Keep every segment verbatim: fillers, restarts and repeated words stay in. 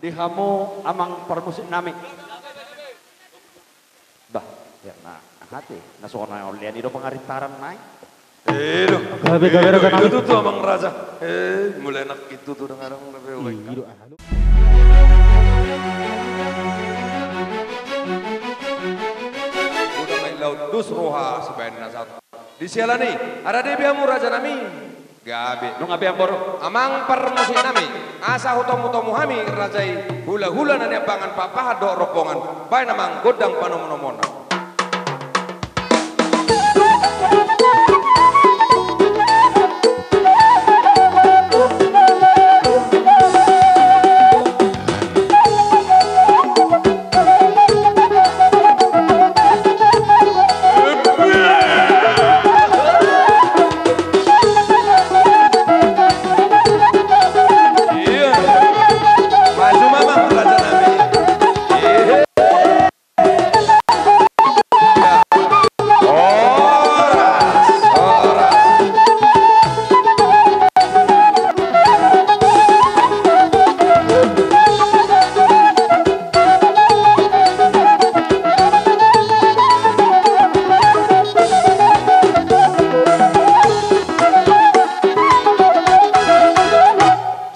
Di hamu amang parmusik nami. Bah, ya na, hati na songon na on lean i do pangarintaran nai. Eh, do. Gabe, gabe, eh, gabe. Itu tutu amang raja. Eh, mulai enak itu tutu dengan orang lebih baik. Udah main laut dus roha sebain nasat. Di siala ni, ara debe hamu raja nami. Gabe. Nunga be amboru. Amang parmusik nami, asa hutomu-tomu hami raja i, hula-hula na niambangan papahan dohot rombongan, baen amang gondang panomu-nomuon.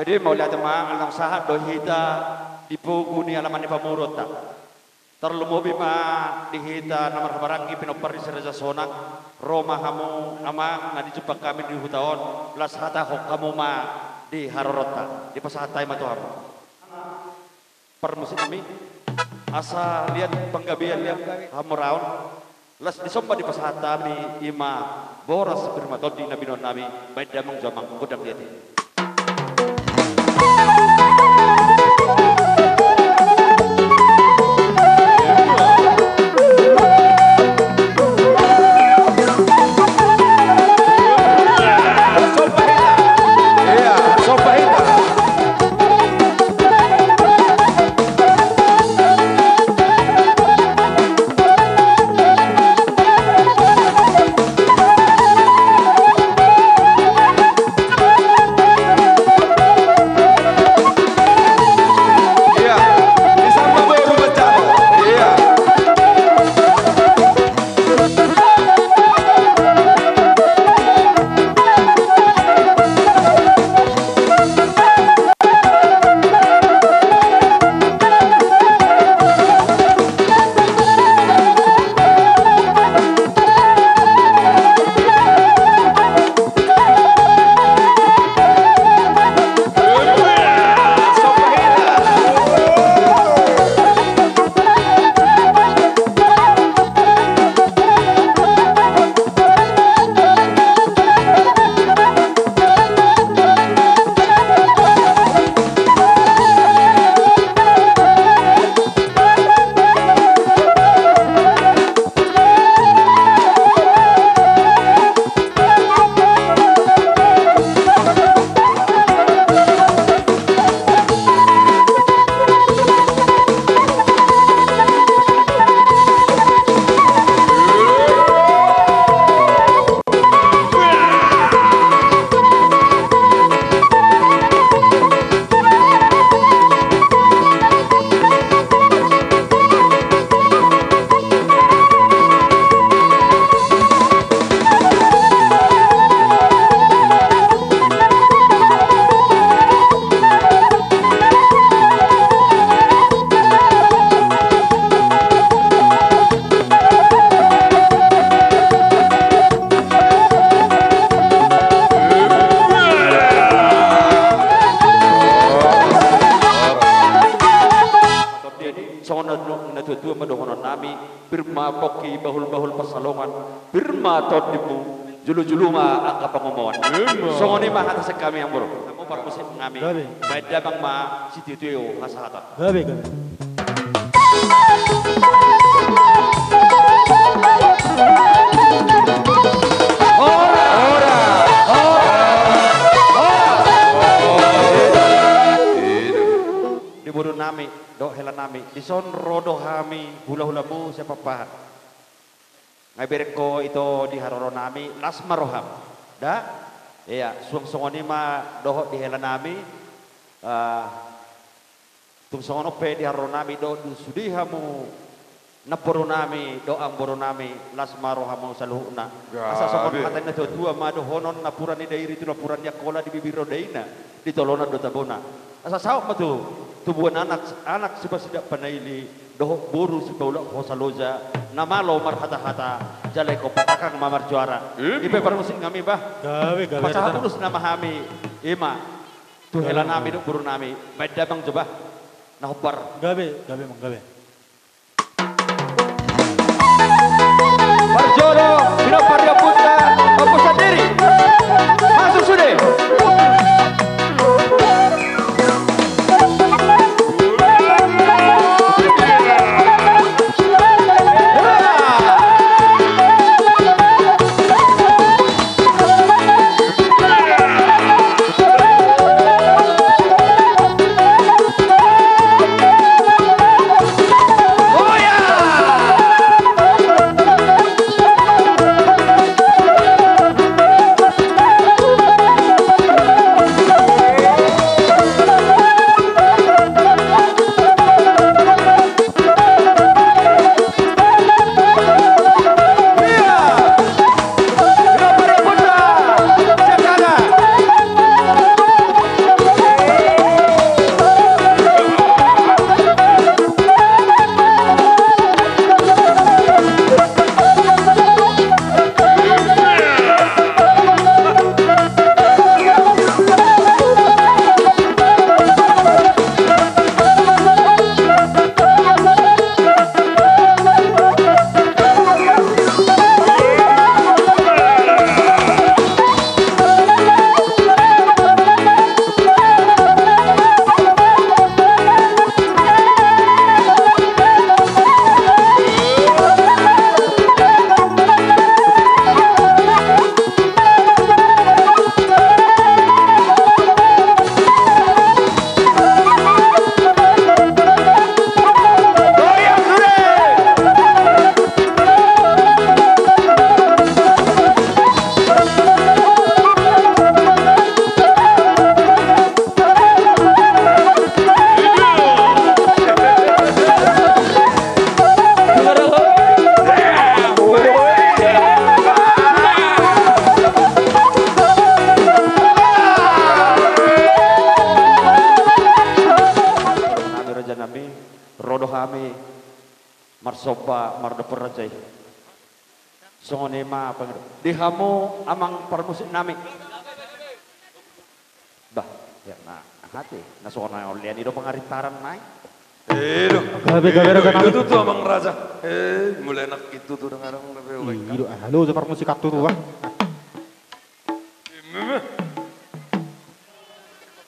Jadi mauliate ma, ala naung sahat do hita di pogu ni alaman ni pamoruonta. Tarlumobi ma di hita na marhahamaranggi pinompar ni Si Raja Sonang, ro ma hamu amang na dijumpang hami di huta on, las hatahon hamu ma di haroronta, dipasahat hami ma tu hamu. Parmusik nami, asa liat panggabean liat hamoraon, las dison ma dipasahat hami i ma boras pir ma tondi na binoan nami, baen damang jo amang gondang liat i. Songon na, na tua-tua ma dohonon nami, pir ma pongki bahul-bahul pansalongan, pir ma tondimu, jolo-jolo ma angka pangomoan. Ima. Songon i ma hata sian hami amboru. Hamu parmusik nami. Gabe. Baen damang ma sitio-tio hasahatan. Gabe, gabe. Di boru nami dohot hela nami, dison ro do hami hula-hulamu sian Pakpahan. Nga ibereng ho ito di haroro nami, las ma roham. Da? Ia, suang songon i ma dohot di hela nami, ah, Tung songon on pe di haroro nami dohot di sude hamu namboru nami dohot amangboru nami, las ma rohamu saluhutna. Asa songon hata ni na tuatua ma dohonon, napuran ni dairi tu napuran ni angkola, di bibir do daina, di tolonan do tabona. Asa saut ma tu tubuan anak, anak sipasidak panaili dohot boru sipaulak hosa loja, na malo marhatahata, jala ingkon patakang ma marjuara. Ipe parmusik nami bah. Gabe, gabe. Pasahat ulos nama hami, ima tu hela nami dohot boru nami, baen damang jo bah. Na hombar. Gabe, gabe, manggabe. Parjolo, pinompar ni ompunta, ompu sandiri. Masuk sude. Nami raja nami, ro do hami marsomba mardophon raja i. Songon i ma pangido di hamu amang parmusik nami. Bah, ya na, aha te, na songon na on lean i do pangarintaran nai. Eh, do. Gabe, gabe, raja nami. Itu tutu amang raja. Eh, mulai anak itu tutu dengan orang lebih baik. Ih, do, halo, parmusik tu tutu, bah.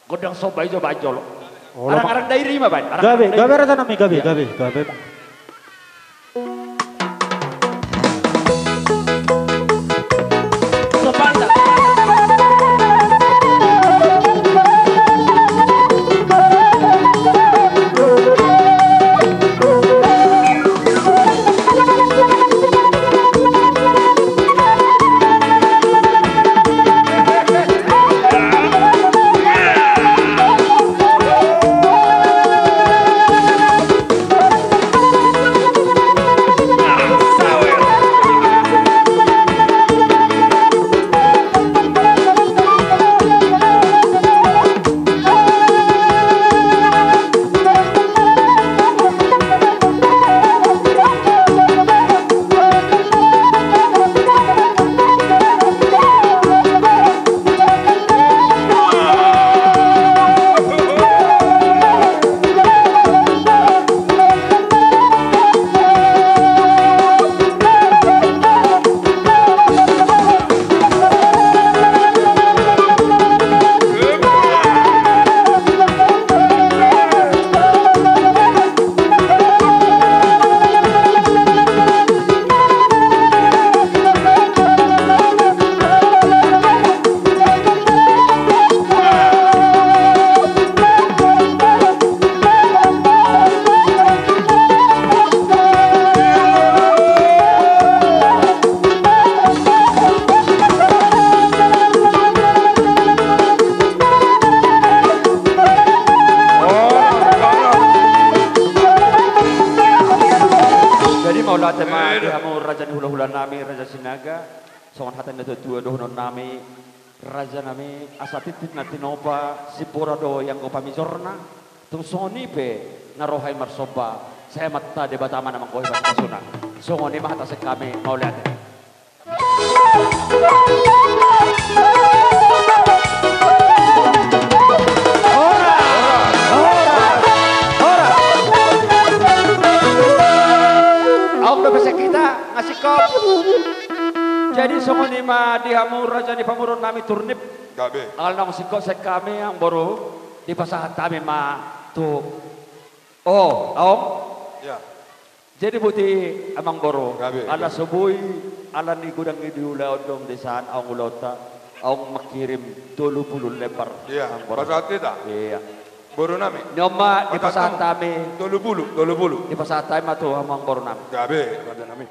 Gondang somba i jo baen jolo. Arang-arang dairi ma baen. Gabe, gabe, raja nami, gabe, gabe, gabe. Hamu raja ni hulahula nami, Raja Sinaga, songon hata ni natuatua dohonon nami, raja nami, asa tintin na tinopa, sipora do ianggo pamijorna, tung songon i pe na roha i marsomba, sai Amanta Debata ma na manggohi pasupasuna. Songon i ma hata sian hami, mauliate. Hora! Hora! Hora! Aung dope sian hita, nga singkop. Jadi songon i ma di hamu raja ni pamoruon nami Turnip. Gabe. Ala naung singkop sian hami, amangboru, dipasahat hami ma tu. Oh, aung? Ya. Jadi boti, amangboru, gabe, ala gabe. So boi, ala ni godang ni diula on do dison aung ulaonta, aung mangkirim tolu pulu lembar. Iya, amangboru. Pasahat hita. Iya. Boru nami. Ni on ma dipasahat hami. Tolu pulu, tolu pulu. Dipasahat hami ma tu amangboru nami. Gabe, raja nami.